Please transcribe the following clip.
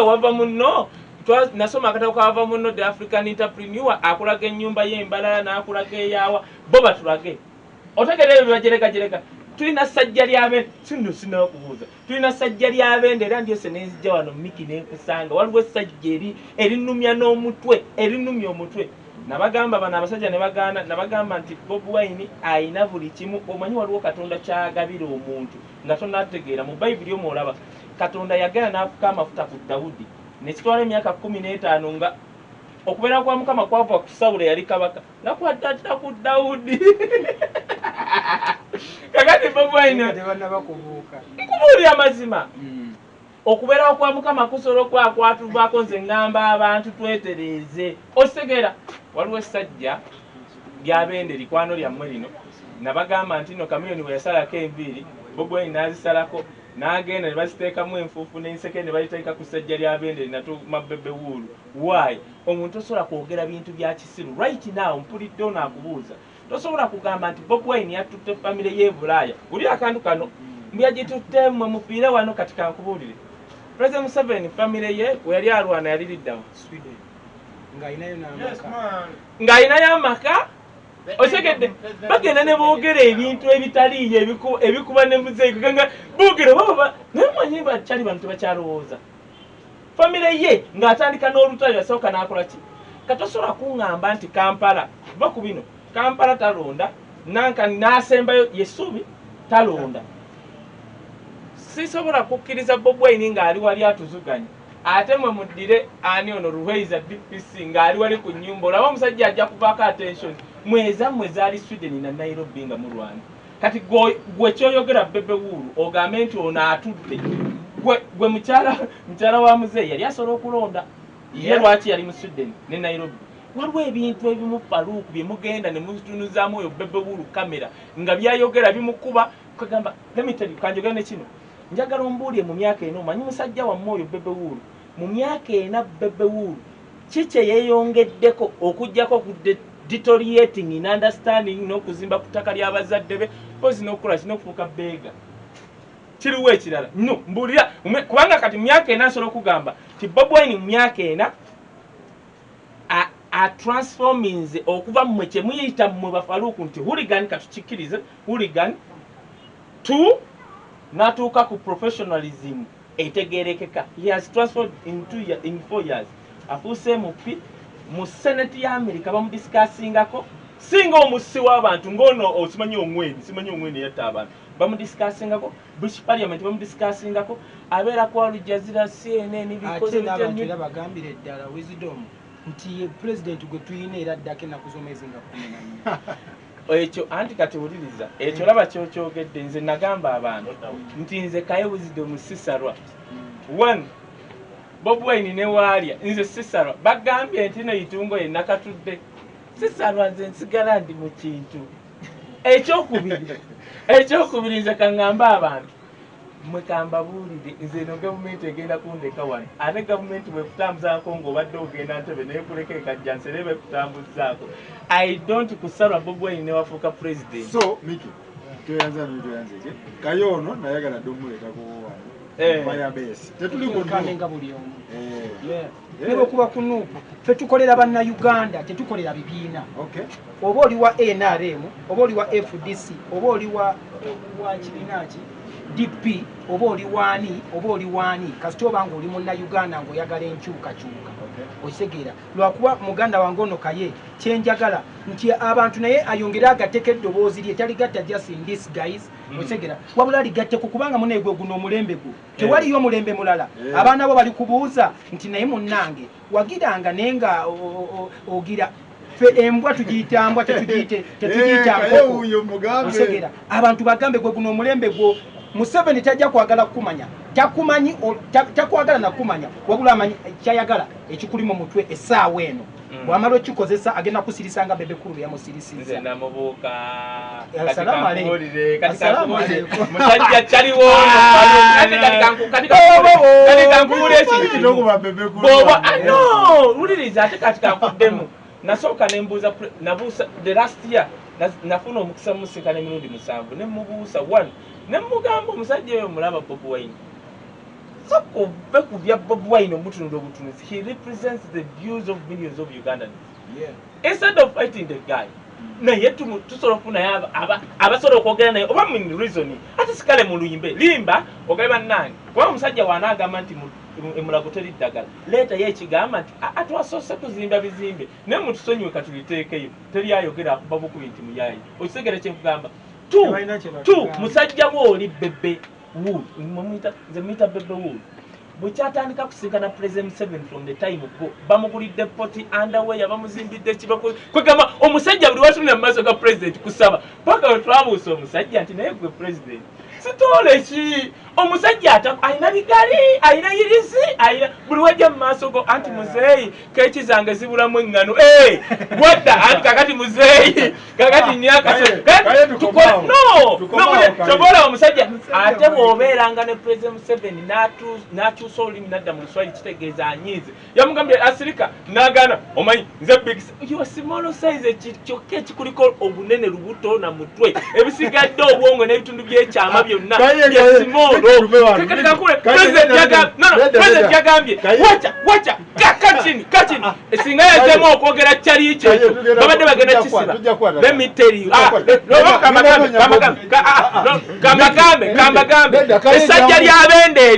Wava munno. Nasoma akatabo kawava munno, The African Entrepreneur. Akulaga ennyumba y'embalala n'akulaga eyaawa bo batulage. Otegera ebyo byebajeregajerega. Tulina sajja lyabende sino sinakubuuza. Tulina sajja lyabende era ndyose nenzija wano miki nenkusanga waliwo essajja eri erinumya n'omutwe, erinumya omutwe. Nabagamba bano abasajja ne bagaana. Nabagamba nti Bobi Wine ayina buli kimu. Omanyi waliwo Katonda kyagabira omuntu nga tonategeera. Mu Bayibuli omwo olaba Katonda yagenda n'afuka amafuta ku Dawudi nekitwala emyaka 15 nga okubeera kwa Mukama kwava ku Sawulo eyali kabaka nakwaddatira ku Dawudi. Kakati Bobi Wine Tebannabakubuuka. Nkubuulira amazima, okubeerawo kwa Mukama kusobola okwakwatuvaako. Nze ŋŋamba abantu twetereeze. Okitegeera, waliwo essajja lyabende likwano lyammwe lino. Nabagamba nti no Kamiliyoni bwe yasalako enviiri, Bobi Wine n'azisalako n'agenda ne baziteekamu enfuufu n'enseke ne baziteeka ku ssajja lyabende linatuma Bebe Wool. Why? Omuntu tosobola kwogera bintu bya kisiru. Right now mpulidde ono akubuuza. Tosobola kugamba nti Bobi Wine yatutte famire y'e Bulaaya. Wulira akantu kano, mbwagitutte mmwe mufiire wano. Kati kankubuulire, President Museveni famire ye we yali alwana yali liddawo? Sweden, ng'alinayo n'amaka. Ng'alinayo amaka. Otegedde, bagenda ne boogera ebintu ebitaliiyo ebikuba ne muzeeyi kuganga boogera baba naye manyi bakyali bantu tebakyalowooza. Famire ye ng'atandika n'olutalo yasooka n'akola ki? Katosobola kuŋŋamba nti Kampala va ku bino. Kampala talonda nanka n'asembayo yesuubi talonda. Sisobola kukkiriza Bobi Wine ng'ali wali atuzuganya, ate mwe muddire ani ono Ruheiza DPC ng'ali wali ku nnyumba. Olaba omusajja ajja kuvaako attention. Mweza mmwe zaali Sweden na Nairobi nga mulwana. Kati gwe kyoyogera Bebe Wool ogambe nti ono atudde gwe mukyala wa muzeeyi yali asobola okulonda ye. Lwaki yali mu Sweden ne Nairobi? Waliwo ebintu ebimu Faluuku bye mugenda ne mutunuzaamu oyo Bebe Wool kamera nga byayogera bimukuba. Kagamba, let me tell you, kanjogera ne kino. Njagala ombuulire mu myaka 4, omanyi musajja wamme oyo Bebe Wool, mu myaka 4 Bebe Wool ki kye yeeyongeddeko okugjako ku deteriorating in understanding n'okuzimba ku ttaka ly'abazadde be pozi n'okukola kino okufuuka beega? Kiriwo ekirala? No mbuulira. Kubanga kati mu myaka 4 nsobola okugamba nti Bobi Wine mu myaka 4 atransforminze okuva mmwe kye muyita mmwe bafaluuku nti hooligan, katukikkirize hooligan, to n'atuuka ku professionalism etegerekeka. He has transformed in 2 year, in 4 years afuuse MP mu Senate ya America. Bamudiscussingako singa omussi w'abantu ng'ono osimanyi Ongwen, simanyi Ongwen yatta abantu, bamudiscussingako British Parliament, bamudiscussingako abeera ku Al Jazeera, CNN. Ate bikoze bitya n'abantu nnyo. Era bagambire ddala Wisdom nti ye pulezidenti gwe tuyina era addako ennaku z'omwezi nga 14. Ekyo anti kati wuliriza ekyo, olaba kyokyogedde. Nze nagamba abantu nti nze Kaye Wisdom sisalwa. One, Bobi Wine ne waalya nze sisalwa. Bagambye nti no itungo ye nakatudde sisalwa. Nze nsigala ndi mu kintu. Ekyokubiri, nze kaŋŋambe abantu mwe kambabuulire, nze eno gavumenti egenda kundeka wano. Ate gavumenti bwekutambuzaako ng'obadde ogenda Ntebe nekuleka ekajja nsere bekutambuzaako. I don't kusalwa Bobi Wine newafuuka president. So Miki, tweyanza nitweyanzeke. Kaye ono nayagala dde omuleetako wano. Firebase tetuli ku Kamenga buli omu. Eh. Ne bwe kuba ku NUP, ffe tukolera Bannayuganda, tetukolera bibiina. Oba oli wa NRM, oba oli wa FDC, oba oli wa kibiina ki DP, oba oli waani, oba oli waani, kasita oba nga oli Munnayuganda ng'oyagala enkyukakyuka. Okitegeera, lwakuba muganda wange ono Kaye kyenjagala nti abantu naye ayongere agatteko eddoboozi lye, taligatta just in this guys. Okitegeera, wabula ligatteko kubanga munaye gwe guno omulembe gwo, tewaliyo omulembe mulala. Abaana bo bali kubuuza nti naye munnange wagiranga naye nga ogira ffe embwa tugiyita mbwa, tetugiyita Eh, Kaye nkoko. wuuyo mugambe. Otegeera, abantu bagambe gwe guno omulembe gwo. Museveni tajja kwagala kukumanya, takumanyi, takwagala nakumanya, wabula amanyi kyayagala ekikuli mu mutwe essaawa eno. Bwamala okikozesa agenda kusirisa nga Bebe Cool Nze yamusirisiza. Namubuuka. Assalamu alaikum. Kankubuulire kati. Assalamu Kankubuulire. alaikum. Musajja kyaliwo. Kati kankubuulire ekintu kimu. Tokuba Bebe Cool. Bw'oba ah, no, wuliriza, ate kati kankuddemu. Nasooka nembuuza nabuusa the last year, nafuna omukisa musikana emirundi musanvu ne mubuusa one ne mugamba omusajja oyo mulaba Bobi Wine. Sokove ku bya Bobi Wine omutunula obutunuzi, he represents the views of millions of Ugandans. Instead of fighting the guy, naye tusobola okufunayo abasobola okwogera naye oba mu reason, ate sikale mu luyimbe limba ogabe bannange, kuba omusajja wanaagamba nti emulago teri ddagala, leetayo ekigamba nti twasoose kuzimba bizimbe naye mutusonyiwe katuliteekeyo. Teri ayogera, akuba bukubi nti muyayi. Okitegere kyenkugamba? Two, musajja wooli Bebe Wool, nze muyita Bebe Wool, bwekyatandika kusinkana President Museveni, from the time go bamugulidde poti, underwear, bamuzimbidde kibako. Kwegamba omusajja buli watunula mu maaso ga president kusaba, paka we twabuusa omusajja nti naye gwe president sitoole ki? Omusajja alina bigali, alina yirizi, alina buli wajja mu maaso go anti muzeeyi keeki zange zibulamu eŋŋano, wadda anti kakati muzeeyi kakati nyakasobola omusajja. Ate bw'obeeranga ne President Museveni n'akyusa olulimi nadda mu Luswayiri, kitegeeza anyiize. Yamugambye asirika n'agaana, omanyi nze big, you are small size, kyokka ekikuliko obunene lubuto na mutwe, ebisigadde obwongo n'ebitundu by'ekyama byonna bya small. President yagambye wacha wacha kakachini kachini, singa yazemu okwogera kyali kyekyo babadde bagenda kisiba. Let me tell you, kambagambe, kambagambe, essajja lyabende eri.